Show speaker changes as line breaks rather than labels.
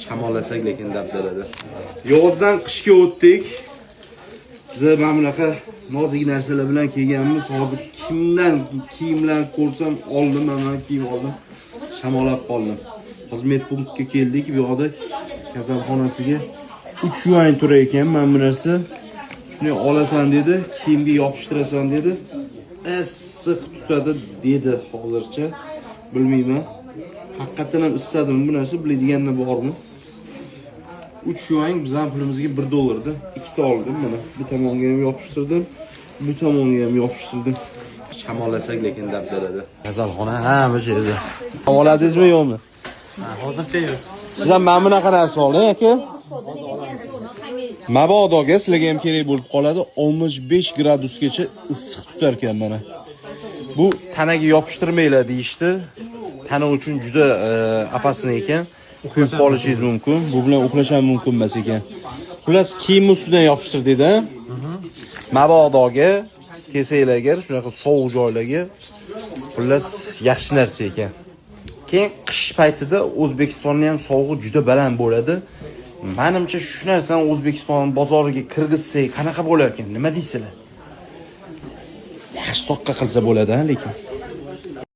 Shamollasak lekin dabdalada. Yozdan qishga o'tdik. Biz mana bunaqa nozik narsalar bilan kelganmiz. Hozir kimdan kiyimlar ko'rsam oldim, mana kiyim oldim. Shamollab qoldim. Hozir medpunktga keldik. Bu yoqda kasalxonasiga 3 yuan turar ekan mana bu narsa. Shuni olasan dedi, kiyimga yopishtirasan dedi. Issiq tutadi dedi hozircha. Bilmayman. Haqiqatdan ham isitadimi bu narsa, biladiganlar bormi? 3 yuan bizning pulimizga 1 dollarda ikkita oldim mana. Bu tomonga ham yopishtirdim, bu tomonga ham yopishtirdim. Shamollasak lekin dabdalada. Kasalxona ha bu yerda. Oladingizmi yo'qmi?
Hozircha yo'q.
Siz ham mana bunaqa narsa oling aka. Mabodo sizlarga ham kerak bo'lib qoladi. 65 gradusgacha issiq tutar ekan mana. Bu tanaga yopishtirmanglar deyishdi. Tana uchun juda опасный ekan. Kuyib qolishingiz mumkin. Bu bilan uxlash ham mumkin emas ekan. Xullas, kiyim ustidan yopishtirdik da. Mabodoga kelsanglar agar shunaqa sovuq joylarga, xullas, yaxshi narsa ekan. Keyin qish paytida O'zbekistonda ham sovug'i juda baland bo'ladi. Manimcha, shu narsani O'zbekiston bozoriga kirgizsak qanaqa bo'lar ekan? Nima deysizlar? Yaxshi soqqa qilsa bo'ladi, ha, lekin.